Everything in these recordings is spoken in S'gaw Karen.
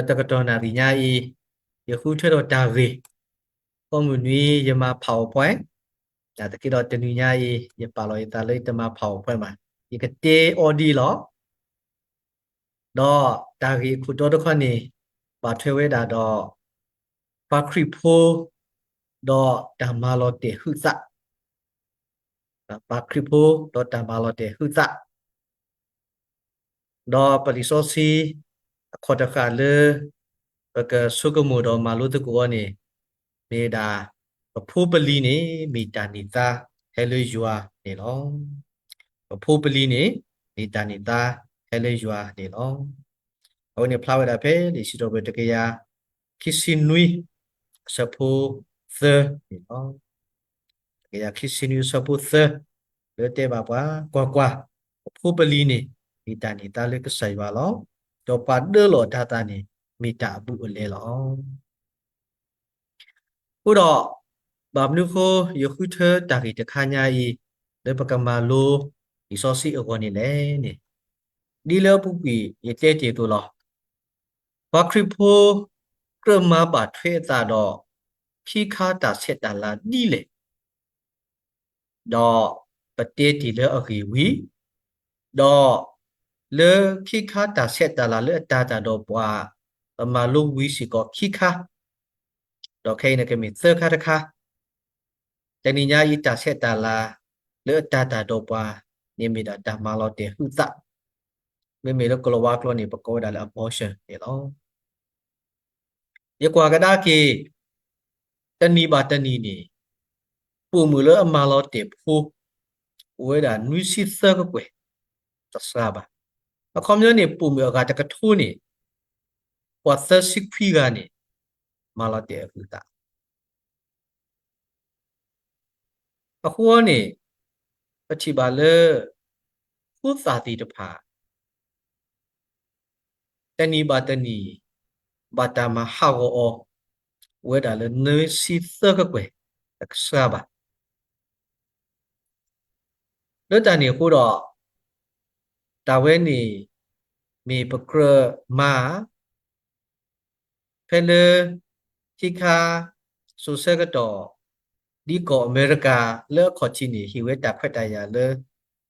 တကတီၢ်နၣ်ရံၣ်ညါအံၤ, ယဃုထၢဒီးတၢ်ဂ့ၢ်, ကိးမုၢ်နွံယမၤ PowerPoint, နာ်သက့ဒီးတနံၤညါအံၤ ယပာ်လီၤယသးလၢယတမၤ PowerPoint ဘၣ်, ယကတဲအီၤဒ်အံၤလီၤ. ဒီးတၢ်ဂ့ၢ်အခိၣ်တီတခီန့ၣ် ဘၣ်ထွဲဝဲဒၣ်ဒီး ပှၤခရံာ်ဖိ ဒီးတၢ်မၤလီၤတဲာ်ဟုးသး, ပှၤခရံာ်ဖိ ဒီးတၢ်မၤလီၤတဲာ်ဟုးသး ဒီးပလံာ်စီဆှံ အခီၣ်တဃာ်လၢ ပကဆိကမိၣ်ဒီးမၤလိသကိးအီၤန့ၣ် မ့ၢ်ဝဲဒၣ် ပဖိပလံၤန့ၣ် မ့ၢ်တၢ်န့ၢ်သါဟဲလၢယွၤန့ၣ်လီၤ. ပဖိပလံၤန့ၣ် မ့ၢ်တၢ်န့ၢ်သါဟဲလၢယွၤန့ၣ်လီၤ. အဝဲန့ၣ်ဖျါဝဲဒၣ်ဖဲလံာ်စံးထီၣ်ပတြၢၤ တကယၤခံဆံနွံ အဆၢဖိသၢန့ၣ်လီၤ. တကယၤခံဆံနွံ အဆၢဖိသၢ လၢတဲဘၣ်ပှၤ, ကွၢ်ကွၢ်, ပဖိပလံၤန့ၣ် မ့ၢ်တၢ်န့ၢ်သါလၢကစၢ်ယွၤလီၤ. ဒီးပှၤဒၢလီၤတၢ်သးန့ၣ် မ့ၢ်တၢ်အဘူးအလဲလီၤ. အဃိဒီး ဘၣ်မနုၤအဃိ ယဃုထၢတၢ်ဂ့ၢ်တခါညါအံၤ လၢပကမၤလိလံာ်စီဆှံအဂီၢ်န့ၣ်လဲၣ်န့ၣ်, ဒ်လၢအပူၤကွံာ်ယတဲတ့ၢ်အသိးလီၤ. ပှၤခရံာ်ဖိ ကြၢးမၤဘၣ်ထွဲအသးဒီး ခံခါတၢ်ဆဲးတၢ်လၤဒ်လဲၣ် ဒီးပတဲတ့ၢ်လၢအဂ့ၢ်ဝံၤ, ဒီးလၢခံခါတၢ်ဆဲးတၢ်လၤလၢအတၤတၢ်ဒီးပှၤ ပမၤလိဝံၤစ့ၢ်ကီးခံခါ, ဒီးခဲအံၤန့ၣ်ကမ့ၢ်သၢခါတခါ. တနံၤညါအံၤတၢ်ဆဲးတၢ်လၤ လၢအတၤတၢ်ဒီးပှၤန့ၣ် မ့ၢ်ဒၣ်တၢ်မၤလီၤတဲာ်ဟုးသး, မ့မ့ၢ်လၢကလံးဝါကျိာ်န့ၣ် ပကိးဝဲဒၣ်လၢ abortion န့ၣ်လီၤ. ယကွၢ်ကဒါက့ၤ တနံၣ်ဘၣ်တနံၣ်န့ၣ် ပိာ်မုၣ်လၢအမၤလီၤတဲာ်ဖိ အိၣ်ဝဲဒၣ်နွံဆံသၢကကွဲၢ် တစှၤဘၣ်. အခီပညီန့ၣ် ပိာ်မုၣ်အဂၤတကထိန့ၣ် ပှၤသၢဆံခွံဂၤန့ၣ် မၤလီၤတဲာ်အဟုးသး အဃိန့ၣ် ပထံၣ်ဘၣ်လၢ ဖိသၣ်သ့ၣ်တဖၣ် တနံၣ်ဘၣ်တနံၣ် ဘၣ်တၢ်မၤဟးဂီၤအီၤ အိၣ်ဝဲဒၣ်လၢနွံဆံသၢကကွဲၢ် တစှၤဘၣ်. လၢတၢ်န့ၣ်အဃိဒီး တၢ်ဝဲန့ၣ် မ့ၢ်ပကြၢးမၤ ဖဲလၢ ခံခါ စိၤဆၢကတီၢ် ဒ်ကီၢ်အမဲရကၤ လၢအခီၣ်ထံးန့ၣ် ဟ့ၣ်ဝဲတၢ်ခွဲးတၢ်ယာ်လၢ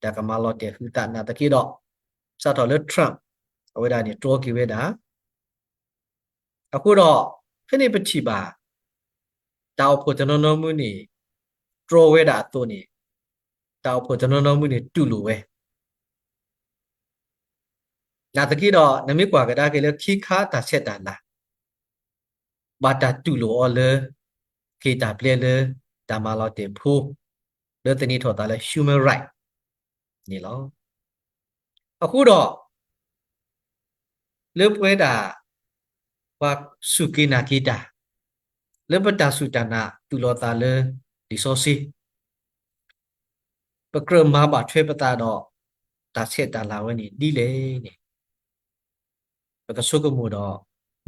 တၢ်ကမၤလီၤတဲာ်ဟုးသးနာ်သက့ဒီး စးထီၣ်လၢ Trump အဝဲဒၣ်န့ၣ် တြီက့ၤဝဲဒၣ် အဃိဒီး ဖဲန့ၣ်ပထံၣ်ဘၣ် တၢ်အိၣ်ဖှိၣ်တနီၤနီၤမုၢ်န့ၣ် တြီဝဲဒၣ်အသိးန့ၣ် တၢ်အိၣ်ဖှိၣ်တနီၤနီၤမုၢ်န့ၣ် တူၢ်လိာ်ဝဲ နာ်သက့ဒီး နမ့ၢ်ကွၢ်ကဒါက့ၤလၢခံခါတၢ်ဆဲးတၢ်လၤ ဘၣ်တၢ်တူၢ်လိာ်အီၤလၢ က့ၤတၢ်ပျဲလၢ တၢ်မၤလီၤတဲာ်ဖိ လၢသန့ၤထီၣ်သးလၢ human right န့ၣ်လီၤ. အဃိဒီး လၢပဝဲဒၣ် ပှၤစူၢ်က့ၤနာ်က့ၤတၢ် လၢပတၢ်စူၢ်တၢ်နာ်တူၢ်လိာ်သးလၢ လံာ်စီဆှံ ပကြၢးမၤဘၣ်ထွဲပသးဒီး တၢ်ဆဲးတၢ်လၤဝဲန့ၣ်ဒ်လဲၣ်န့ၣ် ပကဆိကမိၣ်ဒီး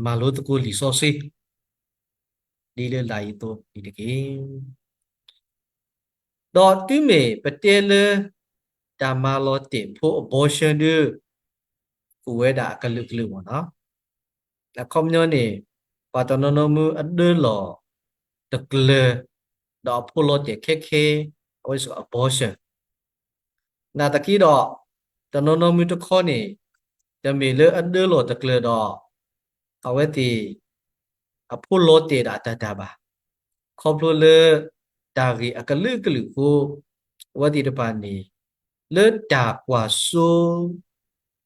မၤလိသကိးလံာ်စီဆှံ ဒ်လၢလာ်အံၤအသိးန့ၣ်တက့ၢ်. ဒီးတုၤမ့ၢ်ပတဲလၢ တၢ်မၤလီၤတဲာ်ဖိ abortion ဒီး အိၣ်ဝဲဒၣ်အကလုာ်ကလုာ်မ့ၢ်နီၤ အခီပညီန့ၣ် ပှၤတနီၤနီၤမုၢ်အဒၢလီၤတကျၢၤ ဒီးအဖိလီၤတဲာ်ခဲခဲ အဝဲစ့ၢ်ကီး abortion နာ်သက့ဒီး တနီၤနီၤမုၢ်တခီန့ၣ် တမ့ၢ်လၢအဒၢလီၤတကျၢၤဒီး အဝဲသ့ၣ် အဖိလီၤတဲာ်ဒၣ်အတၢ်တၢ်ဘၣ်. ခီဖျိလၢ တၢ်ဂ့ၢ်အကလုာ်ကလုာ်အဃိ အဝဲသ့ၣ်တဖၣ်န့ၣ် လၢတၢ်ကွၢ်စိ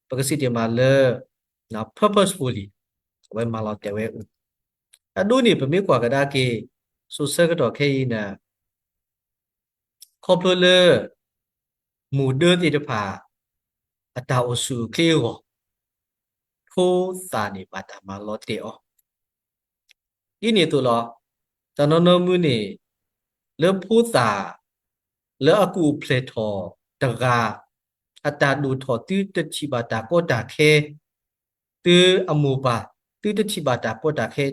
ပကစံးတ့ၢ်မးလၢ purposefully အဝဲမၤလီၤတဲာ်ဝဲအိၣ်. အဒိန့ၣ် ပမ့ၢ်ကွၢ်ကဒါက့ၤ စိၤဆၢကတီၢ်ခဲအံၤန့ၣ် ခီဖျိလၢ မူၢ်ဒၢသ့ၣ်တဖၣ် အတၢ်အိၣ်ဆူၣ်အိၣ်ချ့အဂီၢ် ဖိသၣ်န့ၣ်ဘၣ်တၢ်မၤလီၤတဲာ်အီၤ ဒ်န့ၣ်အသိးလီၤ. တနီၤနီၤမုၢ်န့ၣ် လၢဖိသၣ် လၢအကူၣ်အိၣ်ဖျဲၣ်ထီၣ်တဂၤ အတၢ်ဒိၣ်ထီၣ်သုတထံၣ်ဘၣ်တၢ်ကီတၢ်ခဲ သုအမိၢ်ပၢ် သုတထံၣ်ဘၣ်တၢ်ကီတၢ်ခဲ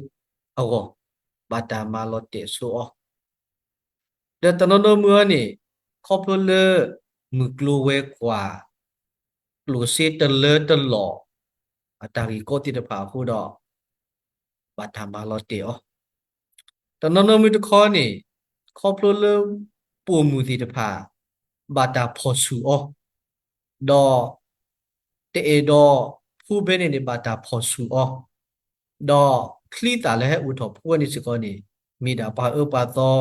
အဂီၢ် ဘၣ်တၢ်မၤလီၤတဲာ်ဆိအီၤ ဒီးတနီၤနီၤမုၢ်အံၤန့ၣ် ခီဖျိလၢ မုၢ်ကျိၤဝဲၤကွာ် ကျိၣ်စ့တလၢတလီၢ် အတၢ်ဂ့ၢ်ကီသ့ၣ်တဖၣ်အဃိဒီး ဘၣ်တၢ်မၤလီၤတဲာ်အီၤ. တနီၤနီၤမ့ၢ်တခီန့ၣ် ခီဖျိလၢပိာ်မုၣ်သ့ၣ်တဖၣ် ဘၣ်တၢ်ဖီၣ်ဆူၣ်အီၤ, ဒီး တအဲၣ်ဒိးဖိဖဲန့ၣ်န့ၣ် ဘၣ်တၢ်ဖီၣ်ဆူၣ်အီၤ, ဒီးချံသၣ်လၢဟဲအိၣ်ထီၣ်ဖိဝဲန့ၣ်စ့ၢ်ကီးန့ၣ် မ့ၢ်ဒၣ်ပှၤအၢပှၤသီ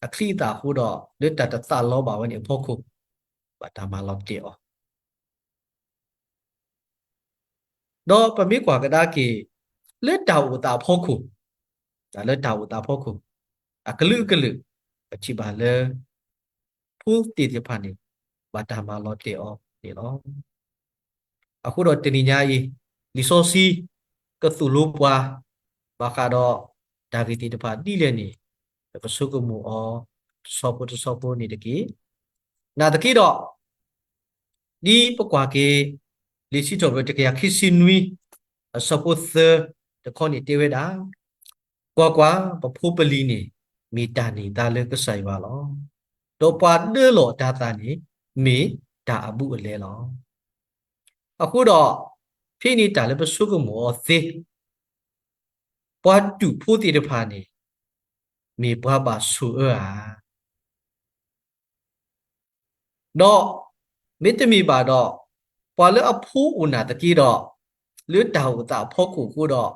အချံအသၣ်အဃိဒီး လၢတၢ်တသးလီဘၣ်ဝဲန့ၣ်အဖီခိၣ် ဘၣ်တၢ်မၤလီၤတဲာ်အီၤ. ဒီးပမ့ၢ်ကွၢ်ကဒါက့ၤ လၢတၢ်အိၣ်သးအဖီခိၣ်, တၢ်လၢတၢ်အိၣ်သးအဖီခိၣ် အကလုာ်ကလုာ် ပထံၣ်ဘၣ်လၢ ဖိသ့ၣ်တဖၣ်န့ၣ် ဘၣ်တၢ်မၤလီၤတဲာ်အီၤန့ၣ်လီၤ. အဃိဒီးတနံၤညါအံၤ လံာ်စီဆှံ ကသိၣ်လိပှၤ ဘၣ်ဃးဒီး တၢ်ဂ့ၢ်သ့ၣ်တဖၣ်ဒ်လဲၣ်န့ၣ် ပကဆိကမိၣ်အီၤ တဆီဖိတဆီဖိန့ၣ်တက့ၢ်. နာ်သက့ဒီး ဒ်ပကွၢ်က့ၤ လံာ်စံးထီၣ်ပတြၢၤ တကယၤခံဆံနွံ အဆၢဖိသၢတခီန့ၣ်တဲဝဲဒၣ်, ကွၢ်ကွၢ်, ပဖိပလံၤန့ၣ် မ့ၢ်တၢ်န့ၢ်သါလၢကစၢ်ယွၤလီၤ. ဒီးပှၤဒၢလီၤအတၤသၣ်န့ၣ် မ့ၢ်တၢ်အဘူးအလဲလီၤ. အဃိဒီး ဖဲန့ၣ်တၢ်လၢပဆိကမိၣ်အီၤသ့, ပှၤတူာ်ဖိသ့ၣ်တဖၣ်န့ၣ် မ့ၢ်ပှၤဘၣ်ဆိၣ်အၢဧါ. ဒီး မ့တမ့ၢ်ဘၣ်ဒီး ပှၤလၢအဖိအိၣ်နာ်သက့ဒီး လၢတၢ်အိၣ်သးအဖီခိၣ်အဃိဒီး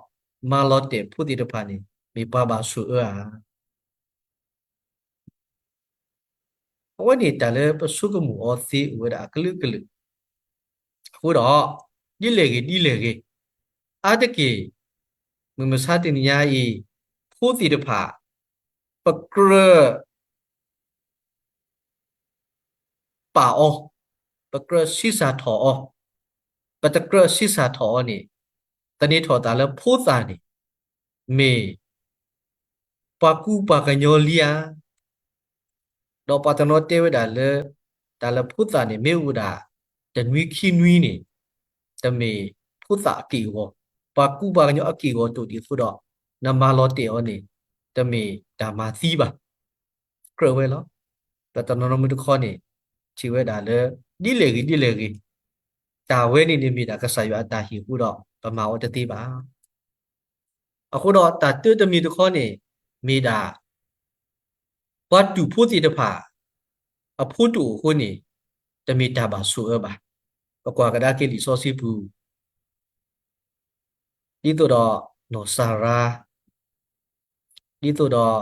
မၤလီၤတဲာ်ဖိသ့ၣ်တဖၣ်န့ၣ် မ့ၢ်ပှၤဘၣ်ဆိၣ်အၢဧါ. အဝဲန့ၣ်တၢ်လၢပဆိကမိၣ်အီၤသ့အိၣ်ဝဲဒၣ်အကလုာ်ကလုာ်. အဃိဒီး ဒ်လဲၣ်ဂ့ၤဒ်လဲၣ်ဂ့ၤ, အါတက့ၢ် မုၢ်မဆါတနံၤညါအံၤ ဖိသ့ၣ်တဖၣ် ပကြၢး ပာ်အီၤ, ပကြၢးဆံးစၢ်ထီၣ်အီၤ, ပတကြၢးဆံးစၢ်ထီၣ်အီၤန့ၣ် သန့ၤထီၣ်သးလၢဖိသၣ်န့ၣ် မ့ၢ် ပှၤကူပှၤကညီလံဧါ. ဒီးပှၤတနီၤတဲဝဲဒၣ်လၢ တၢ်လၢဖိသၣ်န့ၣ် မ့ၢ်အိၣ်ဒၣ် တနွံခံနွံန့ၣ် တမ့ၢ်ဖိသၣ်အက့ၢ်အဂီၤ, ပှၤကူပှၤကညီအက့ၢ်အဂီၤတအိၣ်ဒံးအဃိဒီး နမၤလီၤတဲာ်အီၤန့ၣ် တမ့ၢ်တၢ်မၤသံဘၣ်. ကြၢးဝဲလီၤ. ပတနီၤနီၤမ့ၢ်တခီန့ၣ် ထံၣ်ဝဲဒၣ်လၢ ဒ်လဲၣ်ဂ့ၤဒ်လဲၣ်ဂ့ၤ, တၢ်ဝဲန့ၣ်န့ၣ်မ့ၢ်ဒၣ်ကစၢ်ယွၤအတၢ်ဟ့ၣ်အဃိဒီး ပမၤအီၤတသ့ဘၣ်. အဃိဒီးတၢ်တၢတမံၤတခီန့ၣ် မ့ၢ်ဒၣ် ပှၤတူာ်ဖိသ့ၣ်တဖၣ် အဖိတအိၣ်အဃိန့ၣ် တမ့ၢ်တၢ်ဘၣ်ဆိၣ်အၢဘၣ်. ပကွၢ်ကဒါက့ၤလံာ်စီဆှံပူၤ ဒ်သိးဒီး နီၢ်စၤရါ, ဒ်သိးဒီး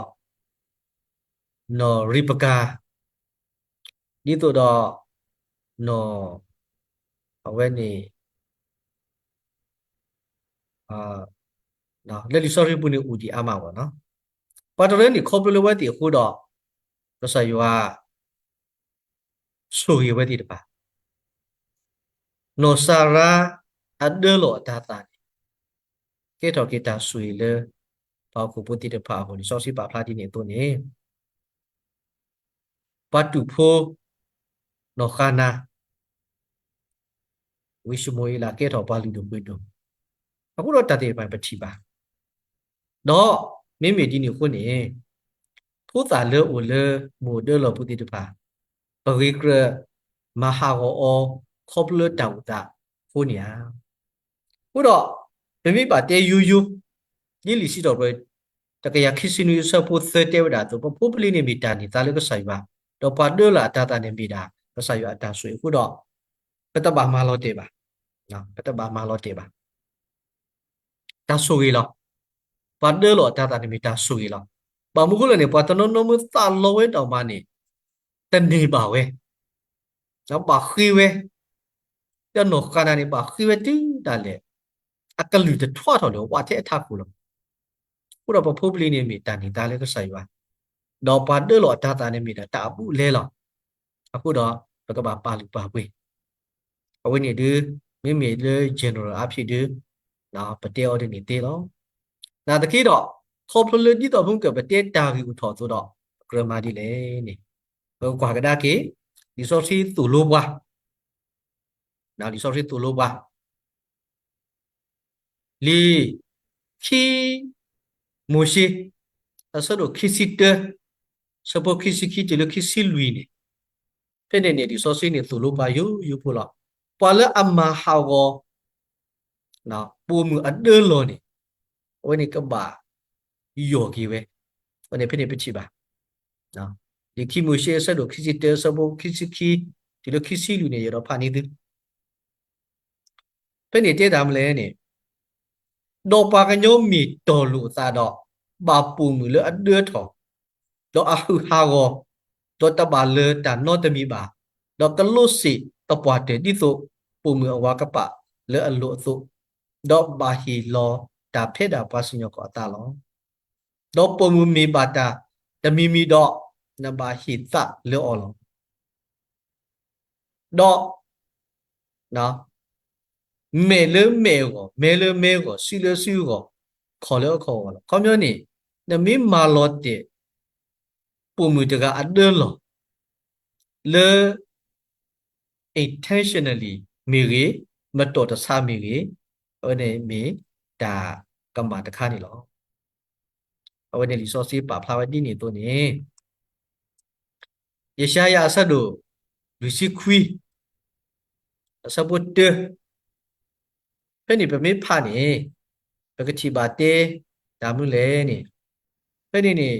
နီၢ်ရံးပကၤ, ဒ်သိးဒီး နီၢ် အဝဲန့ၣ် လၢလံာ်စီဆှံပူၤန့ၣ်အိၣ်ဒံးအါမးဘၣ်နီၤ. ပှၤတရၢန့ၣ် ခီဖျိလၢအဝဲသ့ၣ်အဃိဒီး ကစၢ်ယွၤ ဆိၣ်ဂ့ၤအဝဲသ့ၣ်တဖၣ်. နီၢ်စၤရါ အဒၢလီၤအတၤသၣ်န့ၣ် ကဲထီၣ်က့ၤတၢ်ဆိၣ်ဂ့ၤလၢ ပှၤဟီၣ်ခိၣ်ဖိသ့ၣ်တဖၣ်အဂီၢ်န့ၣ် လံာ်စီဆှံပာ်ဖျါဒ်န့ၣ်အသိးန့ၣ် ပှၤတူာ်ဖိ နီၢ်ဃါနၤ ဝံၡမူၤအ့လးကဲထီၣ်ပှၤလုၢ်ဒိၣ်ပှ့ၤဒိၣ်, အဃိဒီးတၢ်သ့ၣ်တဖၣ်ပထံၣ်ဘၣ်. ဒီးမ့မ့ၢ်ဒ်န့ၣ်အဃိန့ၣ် ဖိသၣ်လၢအိၣ်လၢမိၢ်ဒၢလီၢ်ပူၤသ့ၣ်တဖၣ် ပဂ့ၤကြၢးမၤဟးဂီၤအီၤ ခီဖျိလၢတၢ်အိၣ်သးအဃိန့ၣ်ဧါ. အဃိဒီး ပမ့ၢ်ဘၣ်တဲယိယိ ဒ်လံာ်စံးထီၣ်ပတြၢၤ တကယၤခံဆံနွံအဆၢဖိသၢတဲဝဲဒၣ်အသိး ပဖိပလံၤန့ၣ်မ့ၢ်တၢ်န့ၢ်သါလၢကစၢ်ယွၤ, ဒီးပှၤဒၢလီၤအတၤသၣ်န့ၣ်မ့ၢ်ဒၣ် ကစၢ်ယွၤအတၢ်ဆိၣ်ဂ့ၤအဃိဒီး ပတဘၣ်မၤလီၤတဲာ်ဘၣ်, ပတဘၣ်မၤလီၤတဲာ်ဘၣ်. တၢ်ဆိၣ်ဂ့ၤလီၤ. ပှၤဒၢလီၤအတၤသၣ်န့ၣ်မ့ၢ်တၢ်ဆိၣ်ဂ့ၤလီၤ. ဘၣ်မနုၤအဃိလဲၣ်န့ၣ် ပှၤတနီၤနီၤမ့ၢ်သးလီဝဲဒၣ်မးန့ၣ် တန့ၢ်ဘၣ်ဝဲ, ဘၣ်ဃ့ဝဲ, တနီၢ်ဃါနၤန့ၣ် ဘၣ်ဃ့ဝဲတုၤဒၣ်လဲာ် အကလုၢ်တထွးထီၣ်လၢၤဝဲထဲအထးခိၣ်လီၤ. အဃိဒီးပဖိပလံၤန့ၣ်မ့ၢ်တၢ်န့ၢ်သါလၢကစၢ်ယွၤ, ဒီးပှၤဒၢလီၤအတၤသၣ်န့ၣ်မ့ၢ်ဒၣ်တၢ်အဘူးအလဲလီၤ. အဃိဒီးပကဘၣ်ပာ်လုၢ်ပာ်ပှ့ၤ အဝဲန့ၣ်ဒုး မ့မ့ၢ်လၢ general အါဖြ့ၣ်ဒုး ပတဲအီၤဒ်န့ၣ်သ့လီၤ. နာ်သက့ဒီး ခီဖျိလၢဒ်သိးမုၢ်ကၢၢ်ပတဲတၢ်ဂ့ၢ်အိၣ်ထီၣ်အသိးဒီး ပကြၢးမၤဒ်လဲၣ်န့ၣ် ပကကွၢ်ကဒါက့ၤ လံာ်စီဆှံသိၣ်လိပှၤ လံာ်စီဆှံသိၣ်လိပှၤ လံာ်ခံမိၤၡ့ အဆၢဒိၣ်ခံဆံတၢ ဆၢဖိခံဆံခံတုၤလၢခံဆံလွံၢ်န့ၣ်, ဖဲန့ၣ်န့ၣ် လံာ်စီဆှံန့ၣ်သိၣ်လိပှၤယိယိဖိလီၤ. ပှၤလၢအမၤဟးဂီၤ ပိာ်မုၣ်အဒၢလီၢ်န့ၣ် အဝဲန့ၣ်ကဘၣ်ယီၢ်က့ၤဝဲ, အဝဲန့ၣ်ဖဲန့ၣ်ပထံၣ်ဘၣ်, လံာ်ခံမိၤၡ့အဆၢဒိၣ်ခံဆံတၢ အဆၢဖိခံဆံခံ တုၤလၢခံဆံလွံၢ်န့ၣ် ယအဲၣ်ဒိးဖးန့ၢ်သု ဖဲန့ၣ်တဲတၢ်မနုၤလဲၣ်န့ၣ်, ဒီးပှၤကညီမ့ၢ်တီၢ်လိာ်အသးဒီး, ဘၣ်ပိာ်မုၣ်လၢအဒၢထီၣ်, ဒီးအဟုးဟးဂီၤ, ဒီးတဘၣ်လၢၤတၢ်နီတမံၤဘၣ်, ဒီးကလိးစ့ၣ်သပှၢ်တၢၢ်ဒ်သိးပိာ်မုၣ်အဝၤကပာ်လၢအလိၤအသိး, ဒီးဘၣ်ဟ့ၣ်လီၤတၢ်ဖဲဒၣ်ပှၤစံၣ်ညီၣ်ကွီၢ်အသးလီၤ. ဒီးပိာ်မုၣ်မ့ၢ်ဘၣ်တၢ်တမံၤမံၤဒီး, နဘၣ်ဟ့ၣ်သးလၢအီၤလီၤ. ဒီး မဲာ်လၢမဲာ်အဂီၢ်, မဲလၢမဲအဂီၢ်, စုလၢစုအဂီၢ်, ခီၣ်လၢအခီၣ်အဂီၢ်လီၤ. အခီပညီန့ၣ်, နမ့ၢ်မၤလီၤတဲာ် ပိာ်မုၣ်တဂၤအဒၢလီၢ် လၢ intentionally မ့ၢ်ဂ့ၤ, မတီၢ်တဆးမ့ၢ်ဂ့ၤ, အဝဲန့ၣ်မ့ၢ်တၢ်ကမၣ်တခါန့ၣ်လီၤ. အဝဲန့ၣ်လံာ်စီဆှံပာ်ဖျါဝဲဒ်န့ၣ်အသိးန့ၣ်, ယၡါယၤအဆၢဒိၣ်လွံၢ်ဆံခွံ အဆၢဖိတၢ, ဖဲန့ၣ်ပမ့ၢ်ဖးန့ၣ်, ပကထံၣ်ဘၣ်တဲတၢ်မနုၤလဲၣ်န့ၣ်, ဖဲန့ၣ်န့ၣ်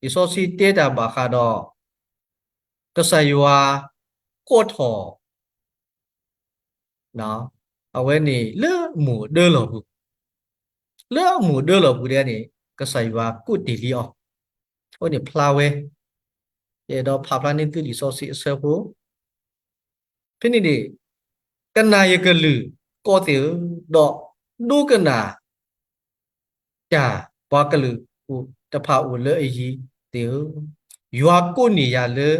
လံာ်စီဆှံတဲတၢ်ဘၣ်ဃးဒီး ကစၢ်ယွၤကိးထီၣ် အဝဲန့ၣ်လၢအမိၢ်အဒၢလီၢ်ပူၤ, လၢအမိၢ်အဒၢလီၢ်ပူၤဒဲန့ၣ် ကစၢ်ယွၤကိးတ့ၢ်လံအီၤ, အဝဲန့ၣ်ဖျါဝဲ, ယအဲၣ်ဒိးဖးဖျါန့ၢ်သုလံာ်စီဆှံအဆၢဖိ ဖဲန့ၣ်န့ၣ် ကနၣ်ယကလုၢ်ကီၢ်သ့ၣ်ဧၢ, ဒီးဒိကနၣ်တၢ်ပှၤကလုာ်တဖၣ်အိၣ်လၢအယံၤသ့ၣ်ဧၢ, ယွၤကိးန့ၢ်ယၤလၢ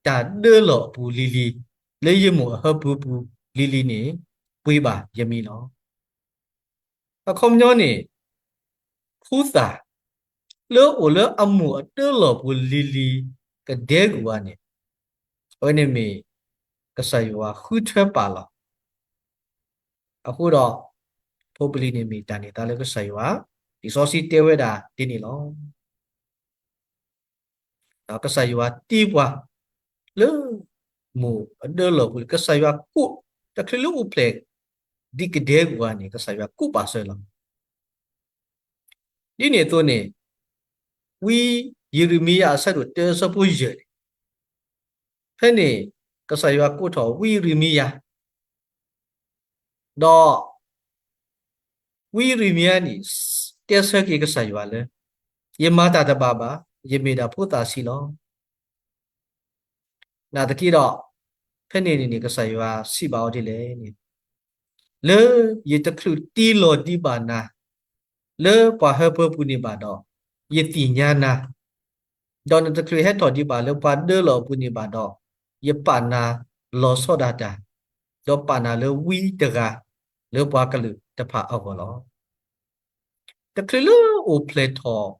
တၢ်ဒၢလီၢ်အပူၤလံၤလံၤ, လၢယမိၢ်အဟၢဖၢပူၤလံၤလံၤန့ၣ် ပှ့ၤဘၣ်ယမံၤလီၤ. အခီပညီန့ၣ်, ဖိသၣ်လၢအအိၣ်လၢအမိၢ်အဒၢလီၢ်ပူၤလံၤလံၤကဒဲကဝၤန့ၣ်, အဝဲန့ၣ်မ့ၢ်ကစၢ်ယွၤဃုထၢပာ်လီၤ. အဃိဒီး, ဖိပလံၤန့ၣ်မ့ၢ်တၢ်န့ၢ်သါလၢကစၢ်ယွၤ, လံာ်စီဆှံတဲဝဲဒၣ်ဒ်န့ၣ်လီၤ. ကစၢ်ယွၤတ့ပှၤလၢမိၢ်အဒၢလီၢ်ပူၤ, ကစၢ်ယွၤကိး, တချုးလၢအိၣ်ဖျဲၣ်ဒံးကဒဲကဝၤန့ၣ် ကစၢ်ယွၤကိးပာ်စၢၤလီၤ. ဒ်န့ၣ်အသိးန့ၣ်, ဝံယံးရမံယၤအဆၢဒိၣ်တၢ အဆၢဖိယဲၢ်န့ၣ်, ဖဲန့ၣ်ကစၢ်ယွၤကိးထီၣ်ဝံယံးရမံယၤ, ဒီးဝံယံးရမံယၤန့ၣ် တဲဆၢက့ၤကစၢ်ယွၤလၢ, ယမၤတၢ်တဘၣ်ဘၣ်, ယမ့ၢ်ဒၣ်ဖိသၣ်ဆံးလီၤ. နာ်သက့ဒီး, ဖဲန့ၣ်န့ၣ်န့ၣ် ကစၢ်ယွၤစံးဘၣ်အီၤဒ်လဲၣ်န့ၣ်, လၢယတချုးတ့လီၤဒံးဘၣ်နၤ လၢပှၤဟၢဖၢပူၤန့ၣ်ဘၣ်ဒီး, ယသ့ၣ်ညါနၤ, ဒီးနတချုးဟဲထီၣ်ဒံးဘၣ်လၢပှၤဒၢလီၢ်အပူၤန့ၣ်ဘၣ်ဒီး, ယပာ်နၤလီၤဆီဒၣ်တၢ်, ဒီးပာ်နၤလၢဝံတဂၤလၢပှၤကလုာ်တဖၣ်အဂီၢ်လီၤ. တချုးလၢအိၣ်ဖျဲၣ်ထီၣ်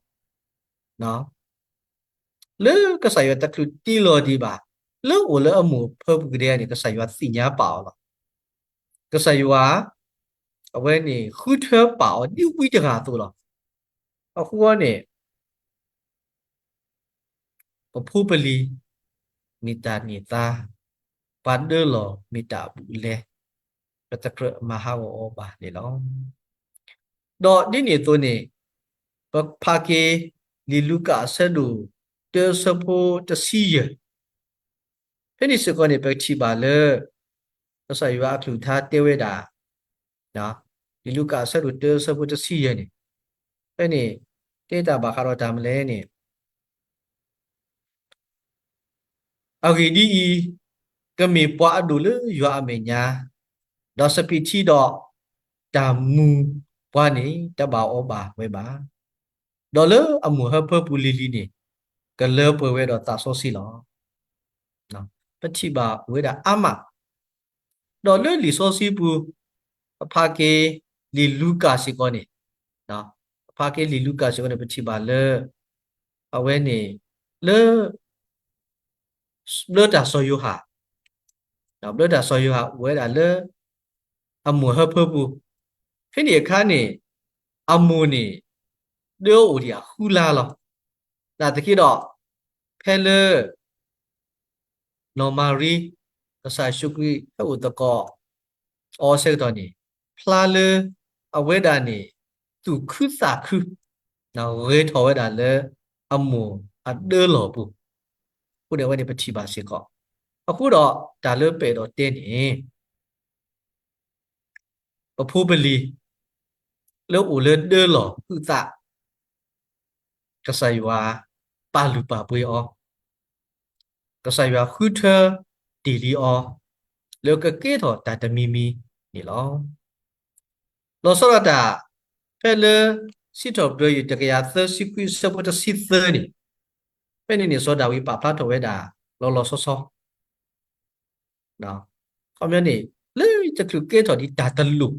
လၢကစၢ်ယွၤတချုးတ့လီၤဒံးဘၣ်, လၢအိၣ်လၢအမိၢ်အဟၢဖၢပူၤကဒဲန့ၣ် ကစၢ်ယွၤသ့ၣ်ညါပာ်အီၤလီၤ. ကစၢ်ယွၤ အဝဲန့ၣ်ဃုထၢပာ်အီၤဒ်ဝံတဂၤအသိးလီၤ. အဃိန့ၣ် ပဖိပလံၤ မ့ၢ်တၢ်န့ၢ်သါ, ပှၤဒၢလီၢ်မ့ၢ်တၢ်အဘူးအလဲ, ပတကြၢးမၤဟးဂီၤအီၤဘၣ်န့ၣ်လီၤ. ဒီးဒ်န့ၣ်အသိးန့ၣ်, ပဖးက့ၤ လံာ်လူၤကၣ်အဆၢဒိၣ်တၢအဆၢဖိတဆံယဲၢ်, ဖဲန့ၣ်စ့ၢ်ကီးန့ၣ် ပကထံၣ်ဘၣ်လၢ ကစၢ်ယွၤအကလုၢ်ကထါတဲဝဲဒၣ်, လံာ်လူၤကၣ်အဆၢဒိၣ်တၢအဆၢဖိတဆံယဲၢ်န့ၣ်, ဖဲန့ၣ် တဲတၢ်ဘၣ်ဃးဒီးတၢ်မနုၤလဲၣ်န့ၣ် အဂ့ၢ်ဒ်အံၤ, ကမ့ၢ်ပှၤအဒိၣ်လၢယွၤအမဲာ်ညါ, ဒီးစပံးထံဒီးတၢ်မူပှၤန့ၣ် တဘၣ်အီၣ်ဘၣ်ဝဲဘၣ်, ဒီးလၢအမိၢ်ဟၢဖၢပူၤလံၤလံၤန့ၣ် ကလၢပှဲၤဝဲဒီးသးစီဆှံလီၤ. ပထံၣ်ဘၣ်ဝဲဒၣ်အါမး ဒီးလၢလံာ်စီဆှံပူၤ, ပဖးက့ၤလံာ်လူၤကၣ်စ့ၢ်ကီးန့ၣ်, ပဖးက့ၤလံာ်လူၤကၣ်စ့ၢ်ကီးန့ၣ် ပထံၣ်ဘၣ်လၢ အဝဲန့ၣ် လၢ ဘျၢတၢ်စီၤယိၤဟၣ်, ဘျၢတၢ်စီၤယိၤဟၣ်အိၣ်ဝဲဒၣ်လၢ အမိၢ်ဟၢဖၢပူၤ, ဖဲန့ၣ်အခါန့ၣ် အမိၢ်န့ၣ် ဒၢအိၣ်ဒံးအဃုလါလီၤ. နာ်သက့ဒီး ဖဲလၢ နီၢ်မၤရံ ကစၢ်ယ့ၣ်ၡူးခရံာ်ဟဲအိၣ်သကိးအီၤအဆၢကတီၢ်န့ၣ် ဖျါလၢအဝဲဒၣ်န့ၣ် သူၣ်ခုသးခု ဂဲၤထီၣ်ဝဲဒၣ်လၢအမိၢ်အဒၢလီၢ်ပူၤ, အဃိန့ၣ်အဝဲန့ၣ်ပထံၣ်ဘၣ်စ့ၢ်ကီး. အဃိဒီးတၢ်လၢပအဲၣ်ဒိးတဲန့ၣ် ပဖိပလံၤ လၢအိၣ်လၢဒၢလီၢ်ဟုးသး ကစၢ်ယွၤပာ်လုၢ်ပာ်ပှ့ၤအီၤ, ကစၢ်ယွၤဃုထၢတ့ၢ်လံအီၤ လၢကကဲထီၣ်တၢ်တမံၤမံၤန့ၣ်လီၤ. လီၤဆီဒၣ်တၢ် ဖဲလၢစံးထီၣ်ပတြၢၤ တကယၤသၢဆံခွံ အဆၢဖိတဆံသၢန့ၣ်, ဖဲန့ၣ်န့ၣ် စီၤဒၤဝံးပာ်ဖျါထီၣ်ဝဲဒၣ်လီၤလီၤဆီဆီ ခီပညီန့ၣ် လၢတချုးကဲထီၣ်ဒံးတၢ်တလိၣ်,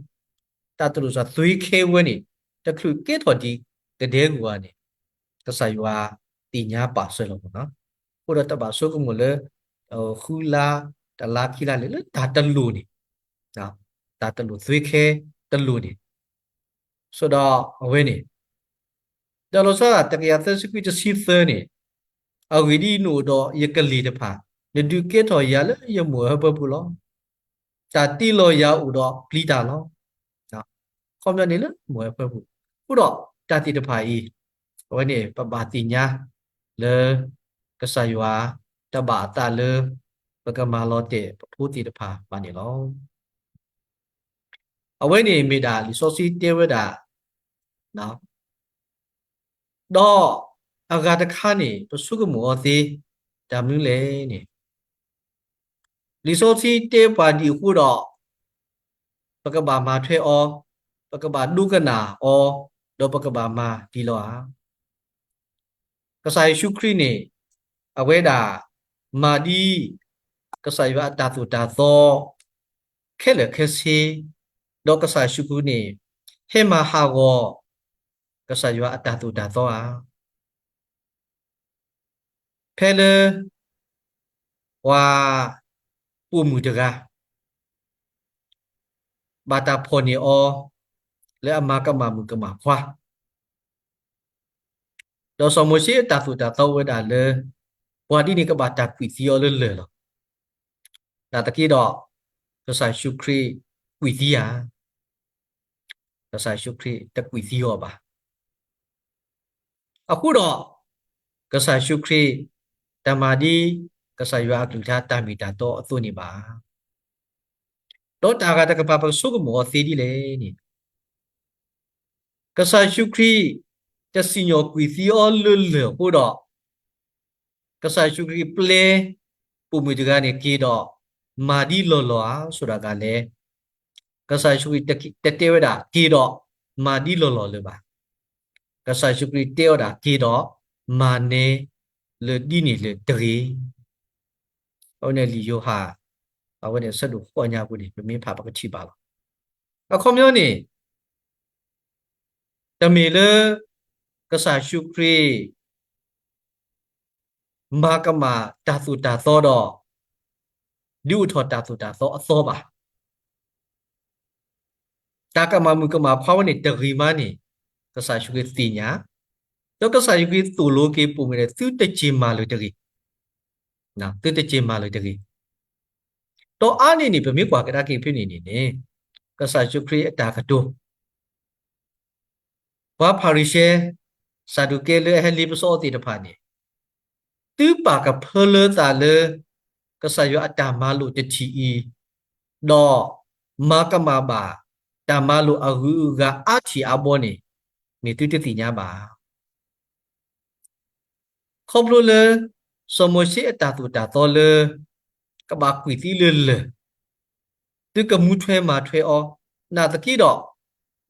တၢ်တလိၣ်စ့ၢ်သွ့ခဲဝဲန့ၣ်, တချုးကဲထီၣ်ဒံးကဒဲကဝၤန့ၣ်, ကစၢ်ယွၤသ့ၣ်ညါပာ်စၢၤလီၤမ့ၢ်နီၤ. အဃိဒီးတဘၣ်ဆိကမိၣ်လၢ ဃုလါ တလါခံလါလဲၣ် လၢတၢ်တလိၣ်န့ၣ်, တၢ်တလိၣ်သွ့ခဲတလိၣ်န့ၣ်, ဆိဒီးအဝဲန့ၣ် ဒီးလီၤဆီဒၣ်တၢ် တကယၤသၢဆံခွံ တဆံသၢန့ၣ်, အဂ့ၢ်ဒ်အံၤ, နအိၣ်ဒီးယကလ့ၢ်တဖၣ်, နဒုးကဲထီၣ်ယၤလၢယမိၢ်အဟၢဖၢပူၤလီၤ. တၢ်တ့လီၤယၤအိၣ်ဒီးပျံၤတၢ်လီၤ. ခီပညီန့ၣ်လၢမိၢ်အဟၢဖၢပူၤ, အဃိဒီးတၢ်သ့ၣ်တဖၣ်အံၤ, အဝဲန့ၣ် ပဘၣ်သ့ၣ်ညါလၢ ကစၢ်ယွၤတဘၣ်အသးလၢ ပကမၤလီၤတဲာ်ပဖိသ့ၣ်တဖၣ်ဘၣ်န့ၣ်လီၤ. အဝဲန့ၣ်မ့ၢ်ဒၣ်လံာ်စီဆှံတဲဝဲဒၣ်, ဒီးအဂၤတခါန့ၣ် ပဆိကမိၣ်အီၤသ့ တၢ်မနုၤလဲၣ်န့ၣ်, လံာ်စီဆှံတဲပှၤဒ်အဃိဒီး, ပကဘၣ်မၤထွဲအီၤ, ပကဘၣ်ဒိကနၣ်အီၤ, ဒီးပကဘၣ်မၤဒံးလီၤဧါ. ကစၢ်ယ့ၣ်ၡူးခရံာ်န့ၣ် အဝဲဒၣ်မၤဒ် ကစၢ်ယွၤအတၢ်သိၣ်တၢ်သီ ခဲလၢာ်ခဲဆ့, ဒီးကစၢ်ယ့ၣ်ၡူးခရံာ်န့ၣ် ဟဲမၤဟးဂီၤ ကစၢ်ယွၤအတၢ်သိၣ်တၢ်သီဧါ. ဖဲလၢ ပှၤပိာ်မုၣ်တဂၤ ဘၣ်တၢ်ဖီၣ်န့ၢ်အီၤ လၢအမၤကမၣ်မုၣ်ကမၣ်ခွါ, ဒီးစီၤမိၤၡ့အတၢ်သိၣ်တၢ်သီအိၣ်ဝဲဒၣ်လၢ ပှၤဒ်န့ၣ်ကဘၣ်တၢ်ကွံာ်သံအီၤလၢလၢၢ်လီၤ. နာ်သက့ဒီး ကစၢ်ယ့ၣ်ၡူးခရံာ်ကွံာ်သံဧါ. ကစၢ်ယ့ၣ်ၡူးခရံာ်တကွံာ်သံအီၤဘၣ်. အဃိဒီး ကစၢ်ယ့ၣ်ၡူးခရံာ် တမၤဒ် ကစၢ်ယွၤအကလုၢ်ကထါတၢ်မ့ၢ်တၢ်တီအသိးန့ၣ်ဘၣ်. ဒီးတၢ်ဂၤတကပၤ ပကဆိကမိၣ်အီၤသ့ဒ်လဲၣ်န့ၣ်, ကစၢ်ယ့ၣ်ၡူးခရံာ် တစံၣ်ညီၣ်ကွံာ်သံအီၤလၢလၢၢ်အဃိဒီး, ကစၢ်ယ့ၣ်ၡူးခရံာ်ပျဲ ပိာ်မုၣ်တဂၤန့ၣ်က့ၤဒီး မၤဒ်လီၢ်လီၢ်ဧါ ဆိဒၣ်ဂၤလဲၣ်. ကစၢ်ယ့ၣ်ၡူးခရံာ်တတဲဝဲဒၣ် က့ၤဒီး မၤဒ်လီၢ်လီၢ်လၢၤဘၣ်. ကစၢ်ယ့ၣ်ၡူးခရံာ်တဲဝဲဒၣ် က့ၤဒီး မၤနဲလၢဒ်န့ၣ်လၢတဂ့ၤ. အဝဲန့ၣ်လံာ်ယိၤဟၣ် အဝဲန့ၣ်အဆၢဒိၣ်ဃိးညါပူၤန့ၣ် ပမ့ၢ်ဖးပကထံၣ်ဘၣ်လီၤ. အခီပညီန့ၣ် တမ့ၢ်လၢ ကစၢ်ယ့ၣ်ၡူးခရံာ် မၤကမၣ်တၢ်သိၣ်တၢ်သီဒီး ဒုးအိၣ်ထီၣ်တၢ်သိၣ်တၢ်သီအသီဘၣ်. တၢ်ကမၣ်မုၣ်ကမၣ်ခွါဝဲန့ၣ်တဂ့ၤမးန့ၣ် ကစၢ်ယ့ၣ်ၡူးခရံာ်သ့ၣ်ညါ, ဒီးကစၢ်ယ့ၣ်ၡူးခရံာ်သိၣ်လိက့ၤပိာ်မုၣ်န့ၣ် သုတစ့ၢ်မၤလၢၤတဂ့ၤ, သုတစ့ၢ်မၤလၢၤတဂ့ၤ. ဒီးအါန့ၢ်န့ၣ် ပမ့ၢ်ကွၢ်ကဒါက့ၤဖဲန့ၣ်န့ၣ်န့ၣ် ကစၢ်ယ့ၣ်ၡူးခရံာ်အတၢ်ကတိၤ ပှၤဖၤရံၤၡဲ စၤဒူးကဲလၢအဟဲလ့ပစီအီၤသ့ၣ်တဖၣ်န့ၣ်, သုပာ်ကဖၢလၢသးလၢ ကစၢ်ယွၤအတၢ်မၤလိာ်တထံၣ်အံၤ, ဒီးမၤကမၣ်ဘၣ် တၢ်မၤလိာ်အဂုၤအဂၤအါထံၣ်အါဘီန့ၣ် မ့ၢ်သုတသ့ၣ်ညါဘၣ်. ခီဖျိလၢ စီၤမိၤၡ့အတၢ်သိၣ်တၢ်သီလၢ ကဘၣ်ကွံာ်သံလၢလၢၢ်, သုကမူထွဲမၤထွဲအီၤ, နာ်သက့ဒီး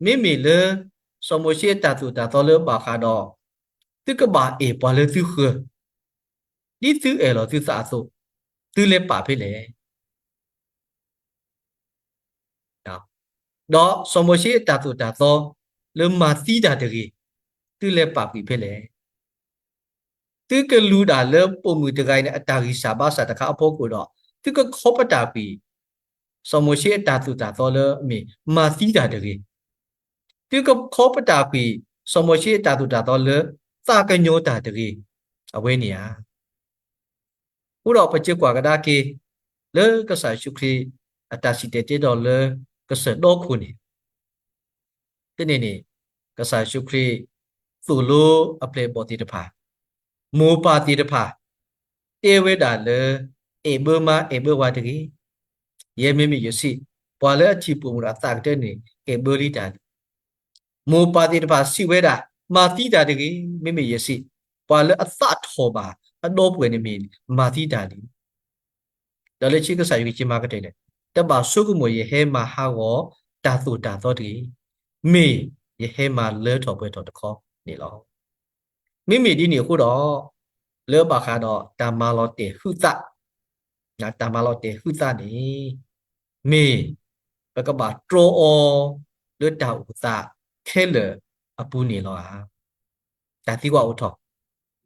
မ့မ့ၢ်လၢ စီၤမိၤၡ့အတၢ်သိၣ်တၢ်သီလၢဘၣ်ဃးဒီး သုကဘၣ်အဲၣ်ပှၤလၢသုဃၢၤ, ဒ်သုအဲၣ်လီၤသုသးအသိး, သုလဲၤပာ်ဖဲလဲၣ်. ဒီးစီၤမိၤၡ့အတၢ်သိၣ်တၢ်သီ လၢမၤသံတၢ်တဂ့ၤ, သုလဲၤပာ်ကွံာ်ဖဲလဲၣ်. သုကလူၤဒၣ်လၢပိာ်မုၣ်တဂၤအံၤန့ၣ် အတၢ်ဂံၢ်စၢ်ဘါစၢ်တခါအဖီခိၣ်ဒီး သုကခီပတာ်ကွံာ် စီၤမိၤၡ့အတၢ်သိၣ်တၢ်သီလၢအမ့ၢ်မၤသံတၢ်တဂ့ၤ, သုကခီပတာ်ကွံာ် စီၤမိၤၡ့အတၢ်သိၣ်တၢ်သီလၢ သးကညီၤတၢ်တဂ့ၤ, အဝဲန့ၣ်ဧါ. အဃိဒီးပစံးကွၢ်ကဒါက့ၤ လၢကစၢ်ယ့ၣ်ၡူးခရံာ် အတၢ်စံၣ်တဲၤတဲလီၤလၢကစၢၢ်ဒီခိၣ်န့ၣ်, ဖဲန့ၣ်န့ၣ် ကစၢ်ယ့ၣ်ၡူးခရံာ်သိၣ်လိအပျဲၢ်အဘီၣ်သ့ၣ်တဖၣ်, မိၢ်ပၢ်သ့ၣ်တဖၣ် တဲဝဲဒၣ်လၢ အဲၣ်ဘၢမါအဲၣ်ဘၢဝၤတဂ့ၤ. ယဲမ့မ့ၢ်ယစံး, ပှၤလၢအထံၣ်ပိာ်မုၣ်ဒီးအသးကတၢၢ်န့ၣ် အဲၣ်ဘၢလံတၢ်လံ. မိၢ်ပၢ်သ့ၣ်တဖၣ်စံးဝဲဒၣ်, မၤသံတၢ်တဂ့ၤ, မ့မ့ၢ်ယစံး, ပှၤလၢအသးထီၣ်ဘၣ်အဒီပုၢ်ဝဲၢ်န့ၣ်မ့ၢ် မၤသံတၢ်လံ. ဒီးလၢခံကစၢ်ယွၤကစံးမၤကတၢၢ်န့ၣ်, တဘၣ်ဆိကမိၣ်ယဟဲမၤဟးဂီၤတၢ်သိၣ်တၢ်သီတဂ့ၤ, မ့ၢ်ယဟဲမၤလၢထီၣ်ပှဲၤထီၣ်တခီန့ၣ်လီၤ. မ့မ့ၢ်ဒ်န့ၣ်အဃိဒီး, လၢဘၣ်ဃးဒီးတၢ်မၤလီၤတဲာ်ဟုသး, တၢ်မၤလီၤတဲာ်ဟုသးန့ၣ် မ့ၢ်ပကဘၣ်တြီအီၤလၢတၢ်အိၣ်သးခဲလၢာ်အပူၤန့ၣ်လီၤဧါ. တၢ်သံကွၢ်အိၣ်ထီၣ်,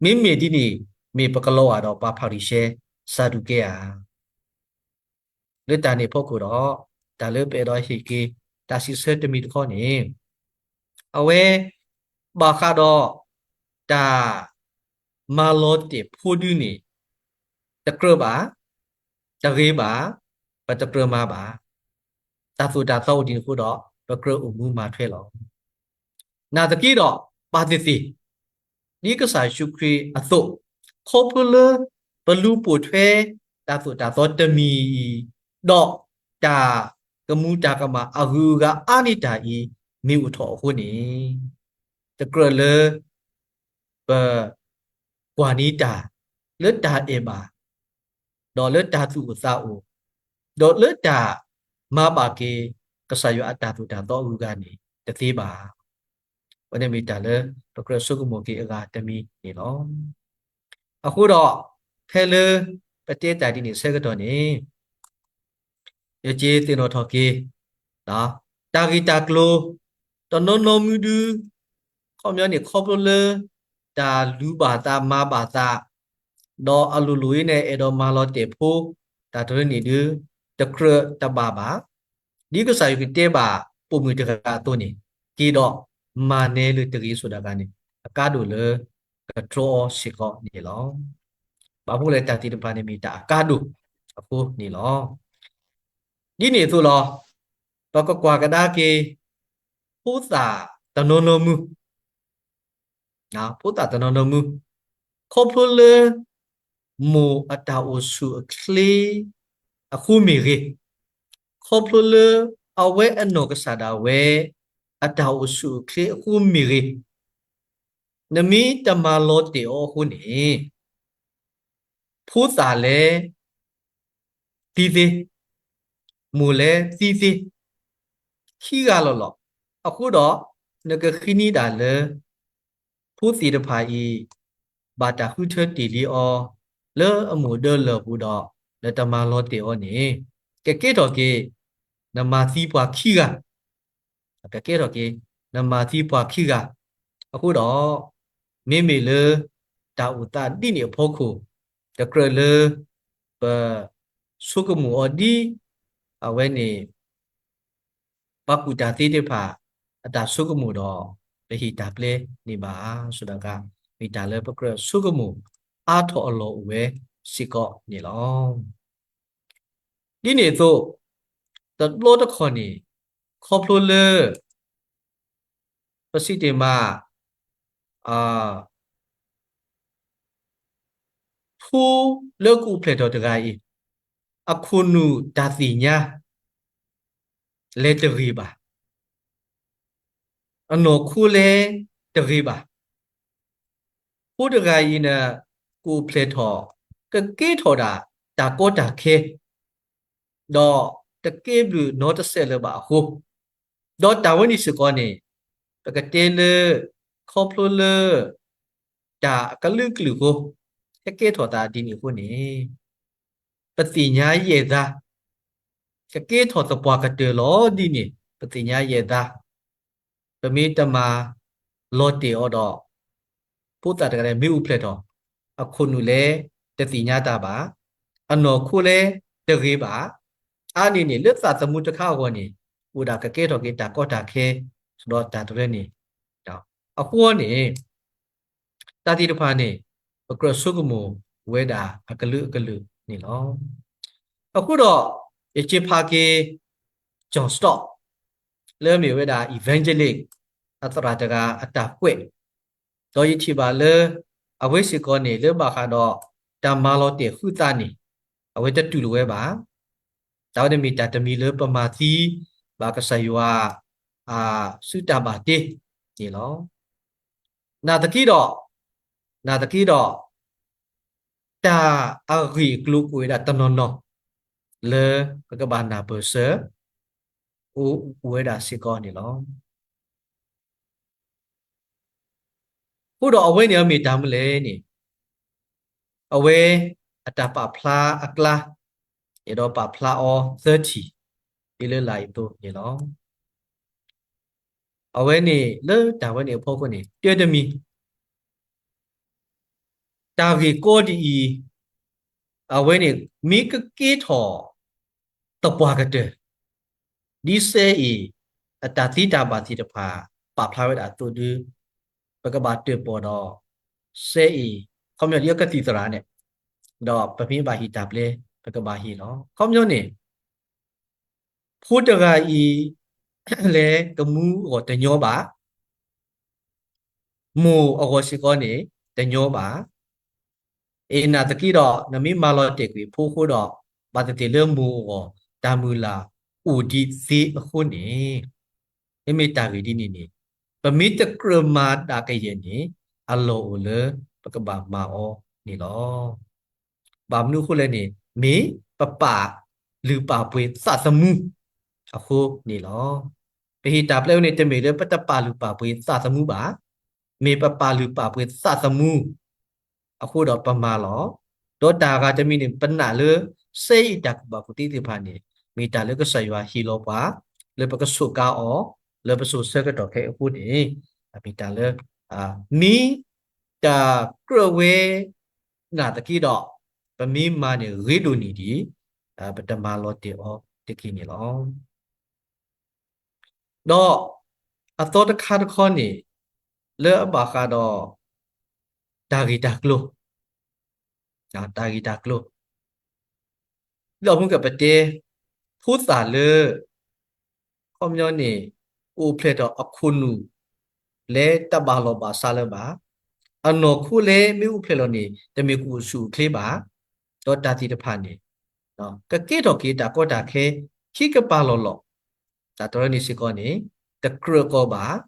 မ့မ့ၢ်ဒ်န့ၣ် မ့ၢ်ပကလီၤဂာ်ဒီးပှၤဖၤရံၤၡဲ စၤဒူးကဲဧါ. လၢတၢ်န့ၣ်အဖီခိၣ်ဒီး, တၢ်လၢပအဲၣ်ဒိးဟ့ၣ်က့ၤတၢ်စံးဆၢတမံၤတခီန့ၣ်, အဝဲဘၣ်ဃးဒီးတၢ်မၤလီၤတဲာ်ဖိဒုန့ၣ်, တကြၢးဘၣ်, တဂ့ၤဘၣ်, ပတကြၢးမၤဘၣ်. တၢ်သိၣ်တၢ်သီအိၣ်ဒ်န့ၣ်အဃိဒီး, ပကြၢးအိၣ်မူမၤထွဲလီၤ. နာ်သက့ဒီး, ပာ်သ့ၣ်သ့ၣ်, ဒ်ကစၢ်ယ့ၣ်ၡူးခရံာ်အသိး, ခီဖျိလၢပလူၤပိာ်ထွဲတၢ်သိၣ်တၢ်သီတမံၤအံၤ, ဒီးတၢ်ကမူၤတၢ်ကမၣ်အဂုၤအဂၤအါန့ၢ်တၢ်အံၤ မ့ၢ်အိၣ်ထီၣ်အဃိန့ၣ်, တကြၢးလၢပကွၢ်န့ၢ်တၢ်လၢတၢ်အဲၣ်ဘၣ်, ဒီးလၢတၢ်သူၣ်အိၣ်သးအိၣ်, ဒီးလၢတၢ်မၤဘၣ်က့ၤကစၢ်ယွၤအတၢ်သိၣ်တၢ်သီအဂုၤအဂၤန့ၣ် တသ့ဘၣ်. အဝဲန့ၣ်မ့ၢ်တၢ်လၢပကြၢးဆိကမိၣ်က့ၤအဂၤတမံၤန့ၣ်လီၤ. အဃိဒီး, ဖဲလၢပတဲတၢ်ဒ်န့ၣ်အဆၢကတီၢ်န့ၣ်, ယက့ၤသ့ၣ်နီၣ်ထီၣ်က့ၤ တၢ်ဂ့ၢ်တၢ်ကျိၤ တနီၤနီၤမုၢ်ဒု, ခီပညီန့ၣ် ခီဖျိလၢတၢ်လူၤဘၣ်သးမၤဘၣ်သး, ဒီးအလိၤလိၤအံၤန့ၣ် အဲၣ်ဒိးမၤလီၤတဲာ်ဖိ တၢ်တရၢန့ၣ်ဒု တကြၢးတဘၣ်ဘၣ်. ဒ်ကစၢ်ယွၤကတဲဘၣ်ပိာ်မုၣ်တဂၤအသိးန့ၣ်, က့ၤဒီးမၤနဲလၢတဂ့ၤစိၤဒၣ်ဂၤန့ၣ် အကါဒိၣ်လၢကတြီအီၤစ့ၢ်ကီးန့ၣ်လီၤ. ဘၣ်မနုၤလဲၣ် တၢ်သ့ၣ်တဖၣ်န့ၣ်မ့ၢ်တၢ်အကါဒိၣ်အဃိန့ၣ်လီၤ. ဒ်န့ၣ်အသိးလီၤ, ပကကွၢ်ကဒါက့ၤ ဖိသၣ်တနီၤနီၤမုၢ်, ဖိသၣ်တနီၤနီၤမုၢ်, ခီဖျိလၢ မိၢ်အတၢ်အိၣ်ဆူၣ်အိၣ်ချ့အဃိမ့ၢ်ဂ့ၤ, ခီဖျိလၢအဝဲအနီၢ်ကစၢ်ဒၣ်ဝဲ အတၢ်အိၣ်ဆူၣ်အိၣ်ချ့အဃိမ့ၢ်ဂ့ၤ, နမ့ၢ်တမၤလီၤတဲာ်အီၤအဃိန့ၣ်, ဖိသၣ်လဲၤသံသ့, မိၢ်လဲၤသံသ့, ခံဂၤလီၤလီၤ. အဃိဒီး နကဃ့နံၤဒၣ်လၢ ဖိသ့ၣ်တဖၣ်အံၤ ဘၣ်တၢ်ဃုထၢတ့ၢ်လံအီၤ လၢအမိၢ်ဒၢလီၢ်ပူၤဒီး နတမၤလီၤတဲာ်အီၤန့ၣ်, ကကဲထီၣ်က့ၤ နမၤသံပှၤခံဂၤ ကကဲထီၣ်က့ၤ နမၤသံပှၤခံဂၤ. အဃိဒီး မ့မ့ၢ်လၢ တၢ်အိၣ်သးဒ်န့ၣ်အဖီခိၣ်, တကြၢးလၢ ပဆိကမိၣ်အီၤဒ် အဝဲန့ၣ် ပှၤကူၣ်တၢ်သ့သ့ၣ်တဖၣ် အတၢ်ဆိကမိၣ်ဒီး ပဟ့ၣ်တၢ်ပျဲန့ၣ်ဘၣ်ဧါ စံးဒၣ်ကါ, မ့ၢ်တၢ်လၢပကြၢးဆိကမိၣ်အါထီၣ်အလီၢ်အိၣ်ဝဲစ့ၢ်ကီးန့ၣ်လီၤ. ဒ်န့ၣ်အသိး တဘျီတခီၣ်န့ၣ် ခီဖျိလၢ ပစံးတ့ၢ်မး ဖိလၢကအိၣ်ဖျဲၣ်ထီၣ်တဂၤအံၤ အခိၣ်နူာ်တၢ်သ့ၣ်ညါ လဲၤတဂ့ၤဘၣ်, အနီၢ်ခိလဲၤတဂ့ၤဘၣ်. ဖိတဂၤအံၤန့ၣ် ကအိၣ်ဖျဲၣ်ထီၣ် ကကဲထီၣ်ဒၣ်တၢ်ကီတၢ်ခဲ ဒီးတကဲဘျုးနီတစဲးလၢၤဘၣ်အဃိ, ဒီးတၢ်ဝဲန့ၣ်စ့ၢ်ကီးန့ၣ် ပကတဲလၢ ခီဖျိလၢ တၢ်အကလုာ်ကလုာ်အဃိ ဟဲကဲထီၣ်သးဒ်န့ၣ်အဃိန့ၣ် ပသ့ၣ်ညါယဲၢ်သး, ကကဲထီၣ်သပှၢ်ကတၢၢ်လီၤဒ်န့ၣ် ပသ့ၣ်ညါယဲၢ်သး, ပမ့ၢ်တမၤလီၤတဲာ်အီၤဒီး ဖိသၣ်တဂၤန့ၣ်မ့ၢ်အိၣ်ဖျဲၣ်ထီၣ်, အခိၣ်နူာ်လဲၤတသ့ၣ်ညါတၢ်ဘၣ်, အနီၢ်ခိလဲၤတဂ့ၤဘၣ်, အါန့ၢ်န့ၣ် လၢသးသမူတခါအဂီၢ်န့ၣ် အိၣ်ဒၣ်ကကဲထီၣ်က့ၤတၢ်ကီတၢ်ခဲ ဒီးတၢ်တရၢန့ၣ်, အဃိန့ၣ် တၢ်သ့ၣ်တဖၣ်န့ၣ် ပကြၢးဆိကမိၣ်ဝဲဒၣ်အကလုာ်ကလုာ်န့ၣ်လီၤ. အဃိဒီး ယစံးဖးက့ၤ John Stott လၢအမ့ၢ်ဝဲဒၣ် evangelist အသရၣ်တဂၤအတၢ်ကွဲး, ဒီးယထံၣ်ဘၣ်လၢ အဝဲစ့ၢ်ကီးန့ၣ် လၢဘၣ်ဃးဒီး တၢ်မၤလီၤတဲာ်ဃုာ်သးန့ၣ် အဝဲတတူၢ်လိာ်ဝဲဘၣ်. တၢ်ဝဲန့ၣ်မ့ၢ်တၢ်တမံၤလၢပမၤသံ ဘၣ်ကစၢ်ယွၤ အစုတၢ်ဘၣ်တ့န့ၣ်လီၤ. နာ်သက့ဒီး, နာ်သက့ဒီး, တၢ်အဂ့ၢ်အကျိၤကအိၣ်ဝဲဒၣ်တနီၤနီၤ လၢပကဘၣ်နၢ်ပၢၢ်ဆၢ အိၣ်ဝဲဒၣ်စ့ၢ်ကီးန့ၣ်လီၤ. အဃိဒီးအဝဲန့ၣ်အမ့ၢ်တၢ်မနုၤလဲၣ်န့ၣ်, အဝဲအတၢ်ပာ်ဖျါအကျါ, အဲၣ်ဒိးပာ်ဖျါအီၤသၢထံၣ်, ဒ်လၢလာ်အံၤအသိးန့ၣ်လီၤ. အဝဲန့ၣ်လၢတၢ်ဝဲန့ၣ်အဖီခိၣ်န့ၣ် တၢတမံၤ တၢ်ဂ့ၢ်ကီဒ်အံၤ, အဝဲန့ၣ်မ့ၢ်ကကဲထီၣ်သပှၢ်ကတၢၢ်, ဒ်စဲအံၤ အတၢ်သံတၢ်ဘၣ်သ့ၣ်တဖၣ် ပာ်ဖျါဝဲဒၣ်အသိးဒု, ပကဘၣ်တၢၣ်ပီၣ်ဒီး စဲအံၤ, ခီပညီဒ်အကသံၣ်သရၣ်န့ၣ်, ဒီးပမ့ၢ်ဘၣ်ဟ့ၣ်တၢ်ပျဲ ပကဘၣ်ဟ့ၣ်လီၤ. ခီပညီန့ၣ် ဖိတဂၤအံၤ လဲၤကမူအဂီၢ်တညီဘၣ်, မိၢ်အဂီၢ်စ့ၢ်ကီးန့ၣ် တညီဘၣ်. အ့ၣ် နာ်သက့ဒီး နမ့ၢ်မၤလီၤတဲာ်ကွံာ်ဖိအဃိဒီး ဘၣ်သ့ၣ်သ့ၣ်လၢမိၢ်အဂီၢ် တၢ်မုၢ်လၢ်အိၣ်ဒံးသ့အဃိန့ၣ်, မ့မ့ၢ်တၢ်ဂ့ၢ်ဒ်န့ၣ်န့ၣ် ပမ့ၢ်တကြၢးမၤဒၣ်ကယဲၢ်န့ၣ် အလီၢ်အိၣ်လၢပကဘၣ်မၤအီၤန့ၣ်လီၤ. ဘၣ်မနုၤအဃိလဲၣ်န့ၣ် မ့ၢ်ပပာ်လုၢ်ပာ်ပှ့ၤသးသမူအဃိန့ၣ်လီၤ. ပဟ့ၣ်တၢ်ပျဲဝဲန့ၣ် တမ့ၢ်လၢပတပာ်လုၢ်ပာ်ပှ့ၤသးသမူဘၣ်, မ့ၢ်ပပာ်လုၢ်ပာ်ပှ့ၤသးသမူ အဃိဒီးပမၤလီၤ. ဒီးတၢ်ဂၤတမံၤန့ၣ် ပနာ်လၢ စဲအံၤတၢ်ကူၣ်ဘၣ်ကူၣ်သ့သ့ၣ်တဖၣ်န့ၣ် မ့ၢ်တၢ်လၢကစၢ်ယွၤဟ့ၣ်လီၤပှၤ လၢပကဆိးကါအီၤ လၢပစိၤဆၢကတီၢ်ခဲအံၤအဃိန့ၣ်, မ့ၢ်တၢ်လၢ မ့ၢ်တၢ်ကြၢးဝဲ နာ်သက့ဒီး ပမ့ၢ်မၤန့ၣ်ဂ့ၤဒိၣ်န့ၢ်ဒံး ပတမၤလီၤတဲာ်အီၤတက့ၢ်န့ၣ်လီၤ. ဒီးအသီတခါတခီန့ၣ် လၢအဘၣ်ဃးဒီး တၢ်ဂ့ၢ်တၢ်ကျိၤ, တၢ်ဂ့ၢ်တၢ်ကျိၤ လၢအမုၢ်ကပတဲ ဖိသၣ်လၢ ခီပညီန့ၣ် ကအိၣ်ဖျဲၣ်ထီၣ်အခိၣ်နူာ် လၢတဘၣ်လီၢ်ဘၣ်စးလၢၤဘၣ်, အနီၢ်ခိလၢမ့ၢ်အိၣ်ဖျဲၣ်လီၤန့ၣ် တမ့ၢ်ကအိၣ်ဆူၣ်အိၣ်ချ့ဘၣ်, ဒီးတၢ်သ့ၣ်တဖၣ်န့ၣ် ကကဲထီၣ်က့ၤတၢ်ကီတၢ်ခဲ ခံကပၤလီၢ်လီၢ်, တၢ်တရၢန့ၣ်စ့ၢ်ကီးန့ၣ် တကြၢးကီးဘၣ်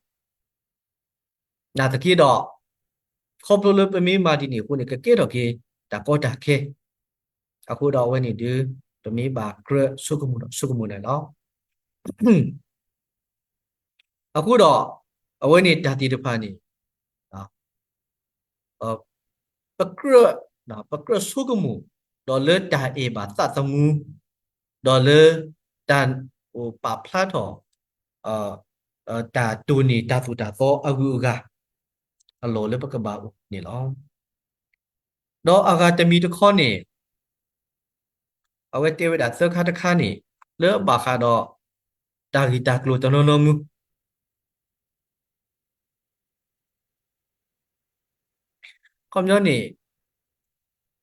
နာ်သက့ဒီး ခီဖျိလၢပမ့ၢ်မၤဒ်န့ၣ်အဃိန့ၣ် ကကဲထီၣ်က့ၤတၢ်ကီတၢ်ခဲ, အဃိဒီးအဝဲန့ၣ်ဒုး ပမ့ၢ်ဘၣ်ကြၢးဆိကမိၣ်ဒီးဆိကမိၣ်န့ၣ်လီၤ. အဃိဒီး အဝဲန့ၣ်တၢ်သ့ၣ်တဖၣ်န့ၣ် ပကြၢး ပကြၢးဆိကမိၣ် ဒီးလၢတၢ်အဲၣ်ဘၣ်သးသမူ ဒီးလၢတၢ်အိၣ်ပာ်ဖျါထီၣ် တၢ်တိၢ်န့ၢ်တၢ်သိၣ်တၢ်သီအဂုၤအဂၤ အလီၢ်လၢပကဘၣ်အိၣ်န့ၣ်လီၤ. ဒီးအဂၤတမံၤတခီန့ၣ် အဝဲတဲဝဲဒၣ်သၢခါတခါန့ၣ် လၢအဘၣ်ဃးဒီး တၢ်ဂ့ၢ်တၢ်ကျိၤတနီၤနီၤမုၢ် အခီပညီန့ၣ်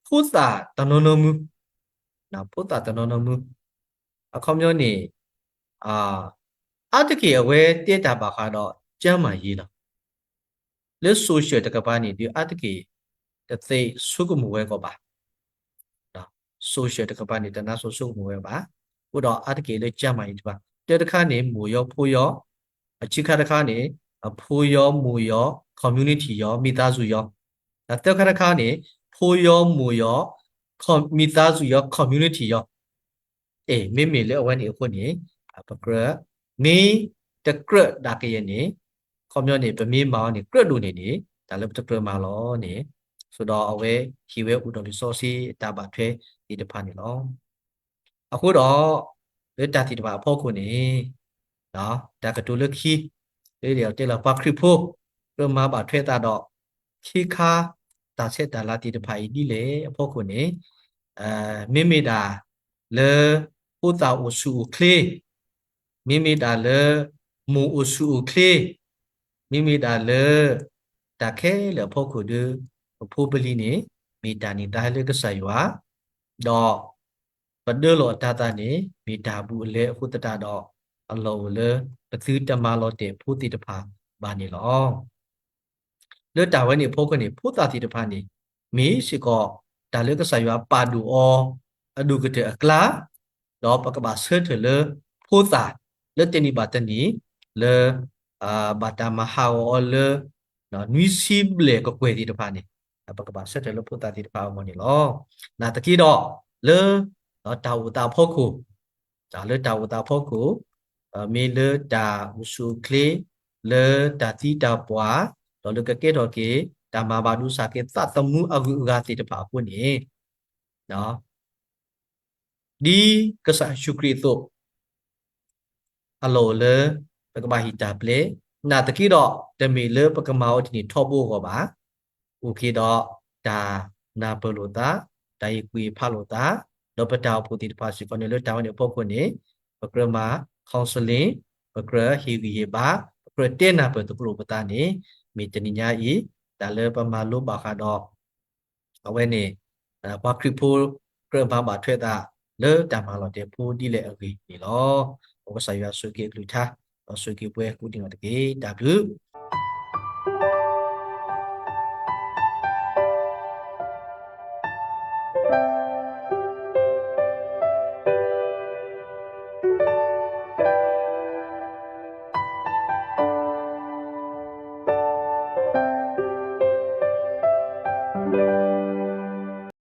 ဖိသၣ်တနီၤနီၤမုၢ်, ဖိသၣ်တနီၤနီၤမုၢ်, အခီပညီန့ၣ် အါတက့ၢ်အဝဲတဲတၢ်ဘၣ်ဃးဒီး ကျန်းမာရေးလီၤ. လၢ social တကပၤန့ၣ်ဒုး အါတက့ၢ် တသ့ဆိကမိၣ်ဝဲကီးဘၣ်. social တကပၤန့ၣ် တနါဆိဆိကမိၣ်ဝဲဘၣ်. အဃိဒီးအါတက့ၢ်လၢ ကျန်းမာရေး တကပၤ, တၢတခါန့ၣ် မိၢ်ယီၤဖိယီၤ, အခံခါတခါန့ၣ် အဖိယီၤမိၢ်ယီၤ community ယီၤ မိသားစုယီၤ, ဒီးသၢခါတခါန့ၣ် ဖိယီၤမိၢ်ယီၤ မိသားစုယီၤ community ယီၤ. အဲ မ့မ့ၢ်လၢအဝဲန့ၣ်အဃိန့ၣ် ပကြၢး မ့ၢ်တကြၢးဒၣ်ကယဲၢ်န့ၣ် ခီပညီန့ၣ် ပမ့ၢ်မၤအီၤန့ၣ် ကြၢးဒိၣ်န့ၢ်န့ၣ် တၢ်လၢပတကြၢးမၤလီၤန့ၣ်, ဆိဒီးအဝဲဟ့ၣ်ဝဲအိၣ်ဒီးလံာ်စီဆှံအတၢ်ဘၣ်ထွဲသ့ၣ်တဖၣ်န့ၣ်လီၤ. အဃိဒီး လၢတၢ်သ့ၣ်တဖၣ်အဖီခိၣ်န့ၣ် တၢ်ကတိၤလၢခံ လၢယတဲလီၤပှၤခရံာ်ဖိ ကြၢးမၤဘၣ်ထွဲသးဒီး ခ့ခါတၢ်ဆဲးတၢ်လၤသ့ၣ်တဖၣ်အံၤဒ်လဲၣ်အဖီခိၣ်န့ၣ် မ့မ့ၢ်ဒၣ်လၢ ဖိသၣ်အိၣ်ဆူၣ်အိၣ်ချ့, မ့မ့ၢ်ဒၣ်လၢ မိၢ်အိၣ်ဆူၣ်အိၣ်ချ့, မ့မ့ၢ်ဒၣ်လၢ တၢ်ခဲလၢာ်အဖီခိၣ်ဒီး ပဖိပလံၤန့ၣ် မ့ၢ်တၢ်န့ၢ်သါလၢကစၢ်ယွၤ, ဒီး ပဒၢလီၤအတၤသၣ်န့ၣ် မ့ၢ်တၢ်ဘူးအလဲအဃိသတးဒီး အလီၢ်အိၣ်လၢ ပသုတမၤလီၤတဲာ်ဖိသ့ၣ်တဖၣ် ဘၣ်န့ၣ်လီၤ. လၢတၢ်ဝဲန့ၣ်အဖီခိၣ်န့ၣ် ဖိသၣ်သ့ၣ်တဖၣ်န့ၣ် မ့ၢ်စ့ၢ်ကီး တၢ်လၢကစၢ်ယွၤပာ်ဒိၣ်အီၤ အဒိၣ်ကတၢၢ်အကျါ, ဒီးပကဘၣ်ဆၢထၢၣ်လၢဖိသၣ် လၢတနံၣ်ဘၣ်တနံၣ် လၢ ဘၣ်တၢ်မၤဟးဂီၤအီၤလၢ နွံဆံဘျဲၣ်ကကွဲၢ်သ့ၣ်တဖၣ်န့ၣ် ပကဘၣ်ဆၢထၢၣ်လၢဖိသၣ်သ့ၣ်တဖၣ်အဂီၢ်န့ၣ်လီၤ. နာ်သက့ဒီး လၢ တၢ်အိၣ်သးအဖီခိၣ် လၢတၢ်အိၣ်သးအဖီခိၣ် မ့ၢ်လၢတၢ်အိၣ်ဆူၣ်အိၣ်ချ့ လၢတၢ်သံတၢ်ပှၢ် ဒီးလၢကကဲထီၣ်က့ၤ တၢ်မၤဘၣ်ဒိဆါက့ၤသးသမူအဂုၤအဂၤသ့ၣ်တဖၣ်အဃိန့ၣ် ဒ်ကစၢ်ယ့ၣ်ၡူးခရံာ်အသိး အလီၢ်အိၣ်လၢ ပကဘၣ်ဟ့ၣ်တၢ်ပျဲ, နာ်သက့ဒီး တမ့ၢ်လၢပကမၤအီၤတန့ၢ်ထီဘိအဂီၢ်ဘၣ်. အိၣ်က့ၤဒီးတၢ်နၢ်ပၢၢ်လိာ်သး, တၢ်ဟ့ၣ်ကူၣ်ဟ့ၣ်ဖးလိာ်သး, ဒီးပတၢ်အိၣ်ဖှိၣ်သ့ၣ်တဖၣ်စ့ၢ်ကီးန့ၣ် လၢတၢ်ဝဲန့ၣ်အဖီခိၣ်န့ၣ် ပကြၢးမၤ counseling, ပကြၢးဟ့ၣ်ဂံၢ်ဟ့ၣ်ဘါ, ပကြၢးတဲနၢ်ပၢၢ်သကိးပသးန့ၣ် မ့ၢ်တနံၤညါအံၤ တၢ်လၢပမၤလိဘၣ်ဃးဒီး အဝဲန့ၣ် ပှၤခရံာ်ဖိ ကြၢးမၤဘၣ်ထွဲသး လၢတၢ်မၤလီၤတဲာ်ဖိဒ်လဲၣ်အဂ့ၢ်န့ၣ်လီၤ. မ်ကစၢ်ယွၤဆိၣ်ဂ့ၤအကလုၢ်ကထါ, ဒီးဆိၣ်ဂ့ၤပှၤကိးဒံးနီၢ်တက့ၢ်. တၢ်ဘျုး